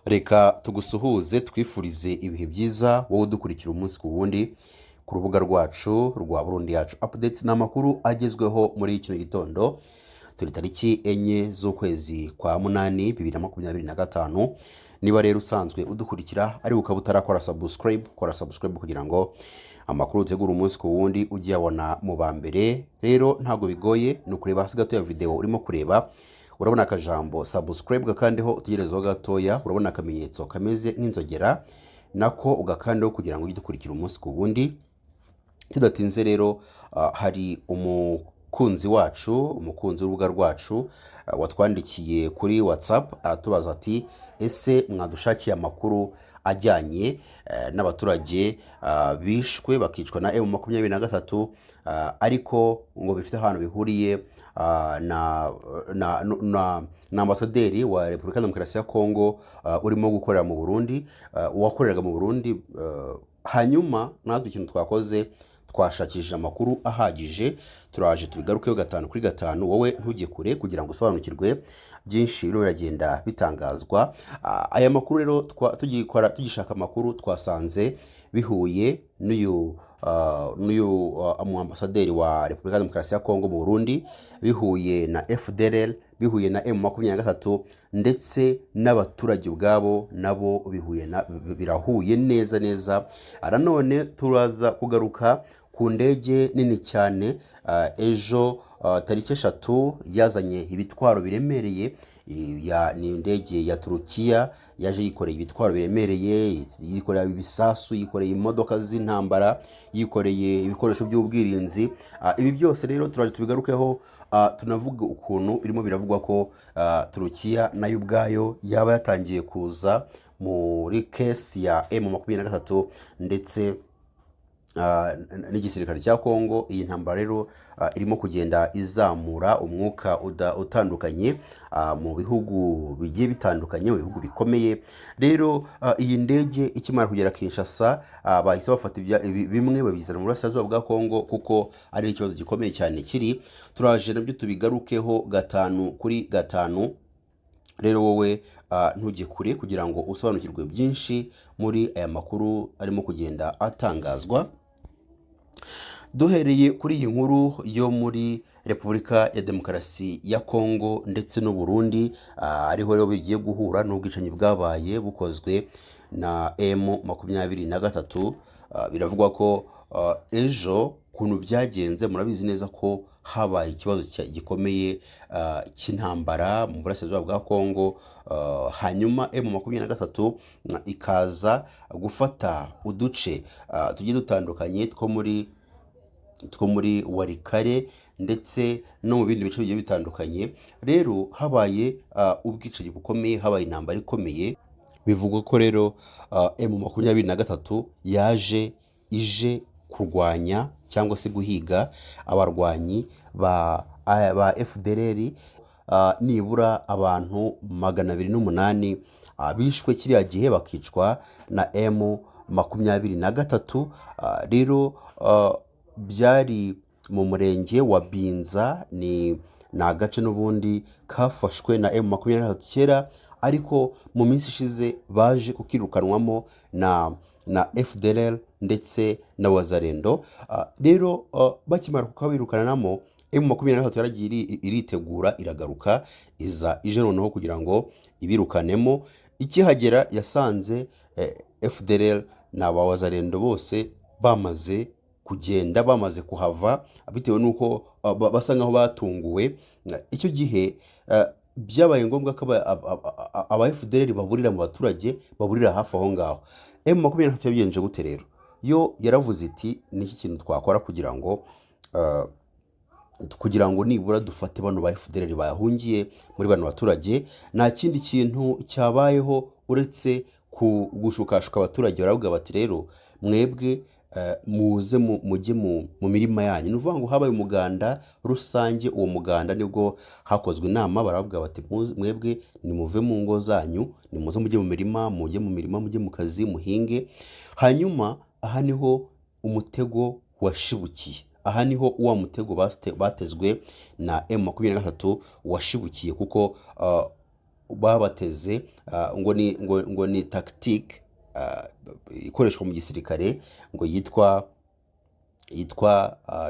Reka tugusuhuze, twifurize ibihe byiza wowe udukurikira umunsi ku wundi ku rubuga rwacu rwa Burundi Yacu Updates. Ni amakuru agezweho muri kino gitondo. Turi tariki 4 z'ukwezi kwa munani 2025. Niba rero usanzwe udukurikira ariko ukaba utarakora subscribe, kora subscribe kugira ngo amakuru utegura umunsi ku wundi ujye uyabona mu ba mbere. Rero ntabwo bigoye, ni ukureba hasi gato ya video urimo kureba, urabona akajambo "subscribe", gakandeho, utegerezeho gatoya, urabona akamenyetso kameze nk'inzogera, nako ugakandeho kugira ngo ujye udukurikira umunsi ku wundi. Tudatinze rero, hari umukunzi wacu, umukunzi w'urubuga rwacu, watwandikiye kuri WhatsApp, aratubaza ati: "Ese mwadushakiye amakuru ajyanye n'abaturage bishwe bakicwa na M23, ariko ngo bifite ahantu bihuriye na ambasaderi wa Repubulika ya Demokarasi ya Kongo urimo gukorera mu Burundi, uwakoreraga mu Burundi?" Hanyuma natwe ikintu twakoze, twashakishije amakuru ahagije, turaje tubigarukeho gatanu kuri gatanu. Wowe ntujye kure kugira ngo usobanukirwe byinshi birimo biragenda bitangazwa. Aya makuru rero, tugikora, tugishaka amakuru, twasanze bihuye n'uyu mu ambasaderi wa Repubulika ya Demokarasi ya Kongo mu Burundi, bihuye na FDLR, bihuye na M23, ndetse n'abaturage ubwabo nabo bihuye na, birahuye neza neza. Nanone turaza kugaruka ku ndege nini cyane ejo tariki 3 yazanye ibitwaro biremereye. Ni indege ya Turukiya yaje yikoreye ibitwaro biremereye, yikoreye ibisasu, yikoreye imodoka z'intambara, yikoreye ibikoresho by'ubwirinzi. Ibi byose rero turaje tubigarukeho, tunavuga ukuntu birimo biravugwa ko Turukiya nayo ubwayo yaba yatangiye kuza muri case ya M23 ndetse n'igisirikare cya Kongo. Iyi ntambara rero irimo kugenda izamura umwuka utandukanye mu bihugu bigiye bitandukanye, mu bihugu bikomeye. Rero iyi ndege ikimara kugera Kinshasa, bahise bafata bimwe babizana mu burasirazuba bwa Kongo kuko ari ikibazo gikomeye cyane kiri. Turaje nabyo tubigarukeho gatanu kuri gatanu. Rero wowe ntujye kure kugira ngo usobanukirwe byinshi muri aya makuru arimo kugenda atangazwa. Duhereye kuri iyi nkuru yo muri Repubulika ya Demokarasi ya Kongo ndetse n'u Burundi, ariho rero bigiye guhura n'ubwicanyi bwabaye bukozwe na M23. Biravugwa ko ejo ukuntu byagenze, murabizi neza ko habaye ikibazo gikomeye cy'intambara mu burasirazuba bwa Kongo, hanyuma M23 ikaza gufata uduce tugiye dutandukanye two muri Walikale ndetse no mu bindi bice bigiye bitandukanye. Rero habaye ubwicanyi bukomeye, habaye intambara ikomeye. Bivugwa ko rero M23 yaje ije kurwanya cyangwa se guhiga abarwanyi ba FDLR. Nibura abantu 208 bishwe kiriya gihe, bakicwa na M23. Rero byari mu murenge wa Binza, ni agace n'ubundi kafashwe na M23 kera, ariko mu minsi ishize baje kukirukanwamo na FDLR ndetse na Wazalendo. Rero bakimara kukabirukanamo, M23 yaragiye iritegura, iragaruka, iza ije noneho kugira ngo ibirukanemo. Ikihagera yasanze FDLR na ba Wazalendo bose bamaze kugenda, bamaze kuhava, bitewe n'uko basa nkaho batunguwe. Icyo gihe byabaye ngombwa ko aba FDLR baburira mu baturage, baburira hafi aho ngaho. M23 yabigenje gute rero? Yo yaravuze iti: "Niki kintu twakora kugira ngo nibura dufate bano ba FDLR bahungiye muri bano baturage?" Nta kindi kintu cyabayeho uretse gushukashuka abaturage. Baravuga bati: "Rero mwebwe muze mujye mu mirima yanyu." Ni ukuvuga ngo habaye umuganda rusange. Uwo muganda nibwo hakozwe inama, baravuga bati: "Mwebwe nimuve mu ngo zanyu, nimuze mujye mu mirima, mujye mu mirima, mujye mu kazi, muhinge." Hanyuma aha niho umutego washibukiye, aha niho wa mutego batezwe na M23 washibukiye, kuko babateze, ngo ni tactique ikoreshwa mu gisirikare ngo yitwa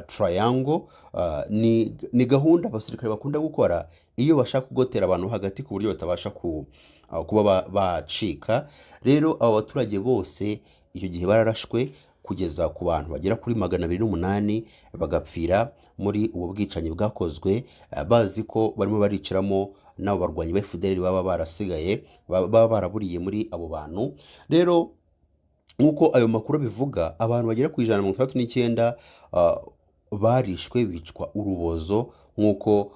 triangle. Ni gahunda abasirikare bakunda gukora iyo bashaka kugotera abantu hagati ku buryo batabasha kuba bacika. Rero abo baturage bose icyo gihe bararashwe kugeza ku bantu bagera kuri 208, bagapfira muri ubu bwicanyi bwakozwe, bazi ko barimo baricaramo n'abo barwanyi ba FDLR baba barasigaye, baba baraburiye muri abo bantu. Rero nk'uko ayo makuru abivuga, abantu bagera ku 169 barishwe, bicwa urubozo nk'uko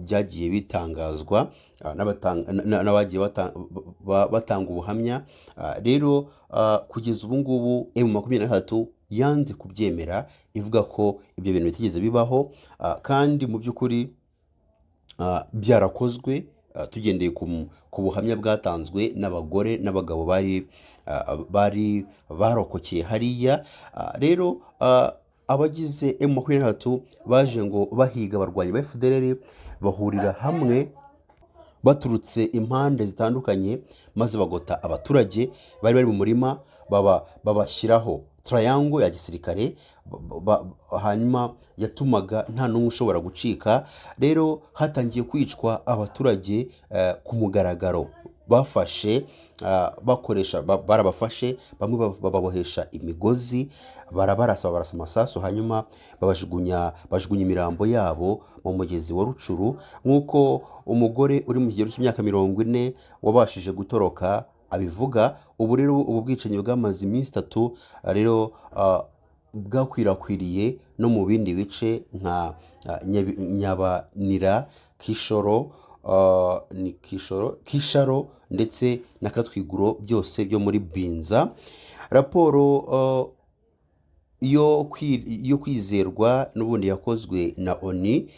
byagiye bitangazwa n'abagiye batanga ubuhamya. Rero kugeza ubu ngubu M23 yanze kubyemera, ivuga ko ibyo bintu bitigeze bibaho, kandi mu by'ukuri byarakozwe, tugendeye ku buhamya bwatanzwe n'abagore n'abagabo bari barokokeye hariya. Rero abagize M23 baje ngo bahiga abarwanyi ba FDLR, bahurira hamwe baturutse impande zitandukanye, maze bagota abaturage bari bari mu murima, babashyiraho triangle ya gisirikare, hanyuma yatumaga nta n'umwe ushobora gucika. Rero hatangiye kwicwa abaturage ku mugaragaro. Bafashe bakoresha barabafashe bamwe bababohesha imigozi, barabarasa, babarasa amasasu, hanyuma bajugunya imirambo yabo mu mugezi wa Rucuru, nk'uko umugore uri mu kigero cy'imyaka 40 wabashije gutoroka abivuga. Ubu rero ubu bwicanyi bwamaze iminsi 3, rero bwakwirakwiriye no mu bindi bice nka Nyabanira, Kishoro, ni Kishoro, Kisharo ndetse na Katwiguro, byose byo muri Binza. Raporo yo kwizerwa n'ubundi yakozwe na ONU,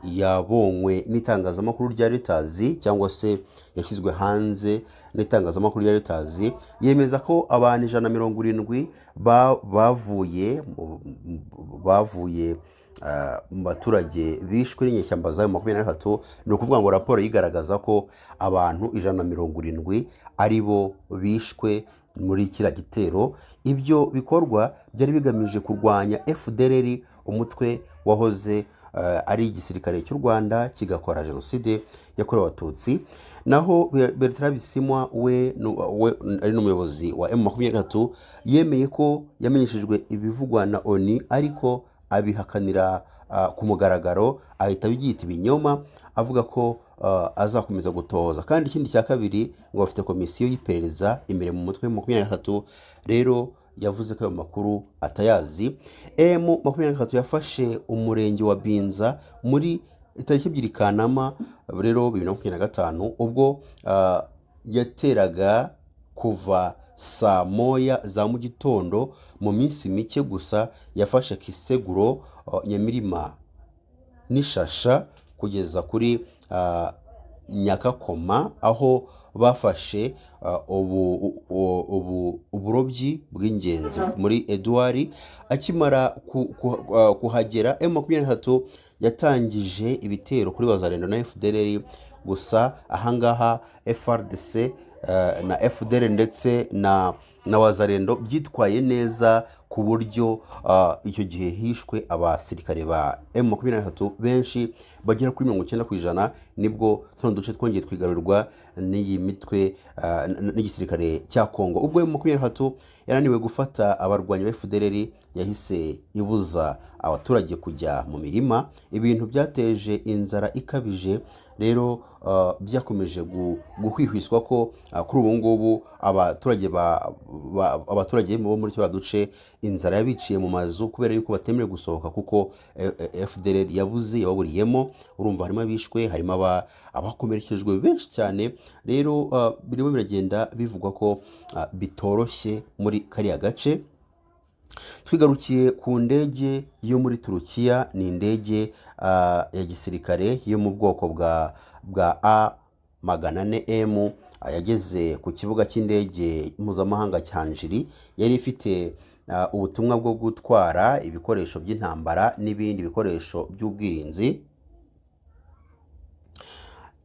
yabonywe n'itangazamakuru rya Reuters, cyangwa se yashyizwe hanze n'itangazamakuru rya Reuters, yemeza ko abantu 170 bavuye mu baturage bishwe n'inyeshyamba za 23. Ni ukuvuga ngo raporo yigaragaza ko abantu 170 ari bo bishwe muri kiriya gitero. Ibyo bikorwa byari bigamije kurwanya FDLR, umutwe wahoze ari igisirikare cy'u Rwanda kigakora jenoside yakorewe Abatutsi. Naho Bertrand Bisimwa we ari n'umuyobozi wa M23 yemeye ko yamenyeshejwe ibivugwa na ONU, ariko abihakanira ku mugaragaro, ahita abyita ibinyoma, avuga ko azakomeza gutohoza. Kandi ikindi cya kabiri, ngo bafite komisiyo y'iperereza imbere mu mutwe wa 23. Rero yavuze ko ayo makuru atayazi. M23 yafashe umurenge wa Binza muri itariki 2 Kanama rero 2025, ubwo yateraga kuva saa 1 za mu gitondo. Mu minsi mike gusa yafashe Kiseguro, Nyamirima n'Ishasha kugeza kuri Nyakakoma, aho bafashe uburobyi bw'ingenzi muri Edouard. Akimara kuhagera, M23 yatangije ibitero kuri Wazalendo na FDLR. Gusa ahangaha FARDC na FDLR ndetse na Wazalendo byitwaye neza, ku buryo icyo gihe hishwe abasirikare ba M23 benshi bagera kuri 90%. Nibwo tuno duce twongeye twigarurwa n'iyi mitwe n'igisirikare cya Kongo. Ubwo M23 yananiwe gufata abarwanyi ba FDLR, yahise ibuza abaturage kujya mu mirima, ibintu byateje inzara ikabije. Rero byakomeje guhwihwiswa ko kuri ubu ngubu abaturage bo muri kiriya duce inzara yabiciye mu mazu kubera yuko batemerewe gusohoka, kuko FDLR yabuze yababuriyemo. Urumva harimo abishwe, harimo abakomerekejwe benshi cyane. Rero birimo biragenda bivugwa ko bitoroshye muri kariya gace. Twigarukiye ku ndege yo muri Turukiya. Ni indege ya gisirikare yo mu bwoko bwa A 400 M, yageze ku kibuga cy'indege mpuzamahanga cya Njiri. Yari ifite ubutumwa bwo gutwara ibikoresho by'intambara n'ibindi bikoresho by'ubwirinzi.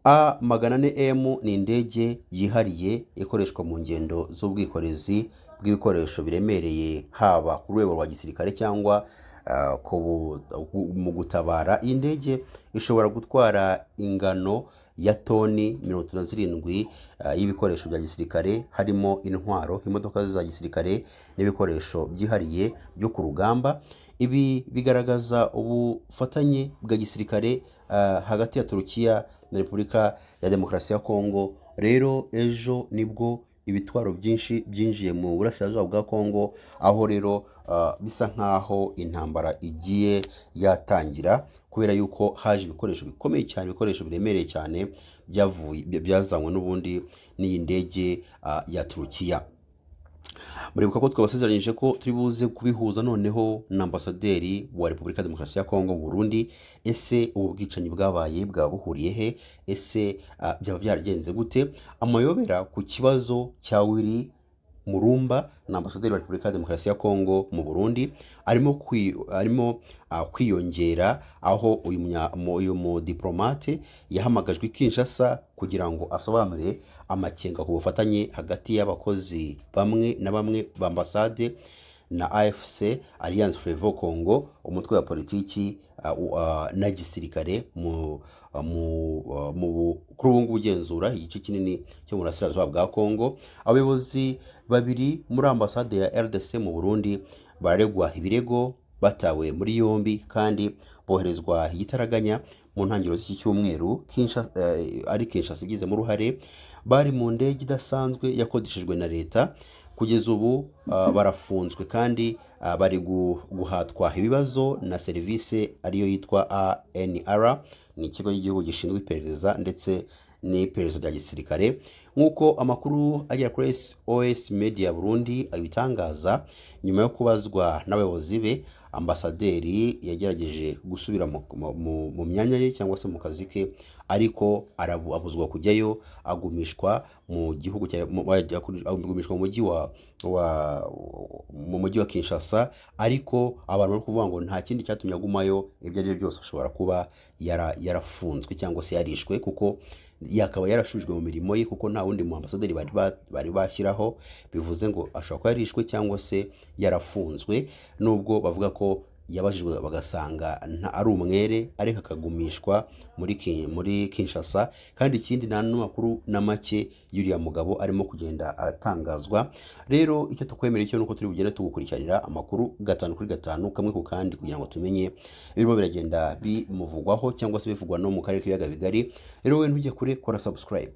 A 400 M ni indege yihariye ikoreshwa mu ngendo z'ubwikorezi bw'ibikoresho biremereye, haba ku rwego rwa gisirikare cyangwa mu gutabara. Iyi ndege ishobora gutwara ingano ya toni 37 y'ibikoresho bya gisirikare, harimo intwaro, imodoka za gisirikare n'ibikoresho byihariye byo ku rugamba. Ibi bigaragaza ubufatanye bwa gisirikare hagati ya Turukiya na Repubulika ya Demokarasi ya Kongo. Rero ejo nibwo ibitwaro byinshi byinjiye mu burasirazuba bwa Kongo, aho rero bisa nkaho intambara igiye yatangira, kubera yuko haje ibikoresho bikomeye cyane, ibikoresho biremereye cyane byavuye, byazanywe n'ubundi n'iyi ndege ya Turukiya. Muribuka ko twabasezeranyije ko turi buze kubihuza noneho na ambasaderi wa Repubulika ya Demokarasi ya Kongo mu Burundi. Ese ubu bwicanyi bwabaye bwaba buhuriye he? Ese byaba byaragenze gute? Amayobera ku kibazo cya Willy Murumba na ambasaderi wa Repubulika ya Demokarasi ya Kongo mu Burundi arimo kwiyongera, aho uyu mudiplomate yahamagajwe i Kinshasa kugira ngo asobanure amakenga ku bufatanye hagati y'abakozi bamwe na bamwe ba ambasade na AFC, Alliance Fleuve Congo, umutwe wa politiki na gisirikare mu, mu, mu kuri ubu ngubu ugenzura igice kinini cyo mu burasirazuba bwa Congo. Abayobozi babiri muri ambasade ya RDC mu Burundi baregwa ibirego, batawe muri yombi kandi boherezwa igitaraganya mu ntangiriro z'iki cyumweru, ari Kinshasa igizemo uruhare. Bari mu ndege idasanzwe yakodeshejwe na leta. Kugeza ubu barafunzwe kandi bari guhatwa ibibazo na serivisi ariyo yitwa ANR, ni ikigo cy'igihugu gishinzwe iperereza ndetse n'iperereza rya gisirikare. Nk'uko amakuru agera kuri SOS Media Burundi abitangaza, nyuma yo kubazwa n'abayobozi be, ambasaderi yagerageje gusubira mu myanya ye cyangwa se mu kazi ke, ariko abuzwa kujyayo, agumishwa mu gihugu cya- mu- agumishwa mu mujyi wa Kinshasa. Ariko abantu bari kuvuga ngo nta kindi cyatumye agumayo, ibyo ari byo byose ashobora kuba yarafunzwe cyangwa se yarishwe, kuko yakaba yarashubijwe mu mirimo ye, kuko nta wundi mu ambasaderi bari bashyiraho. Bivuze ngo ashobora kuba yarishwe cyangwa se yarafunzwe, nubwo bavuga ko yabajijwe bagasanga ari umwere, ariko akagumishwa muri Kinshasa. Kandi ikindi, nta n'amakuru na make y'uriya mugabo arimo kugenda atangazwa. Rero icyo tukwemerera cyo nuko turi bugende tugukurikiranira amakuru gatanu kuri gatanu, kamwe ku kandi, kugira ngo tumenye birimo biragenda bimuvugwaho cyangwa se bivugwa no mu karere k'ibiyaga bigari. Rero wowe ntujye kure, kora subscribe.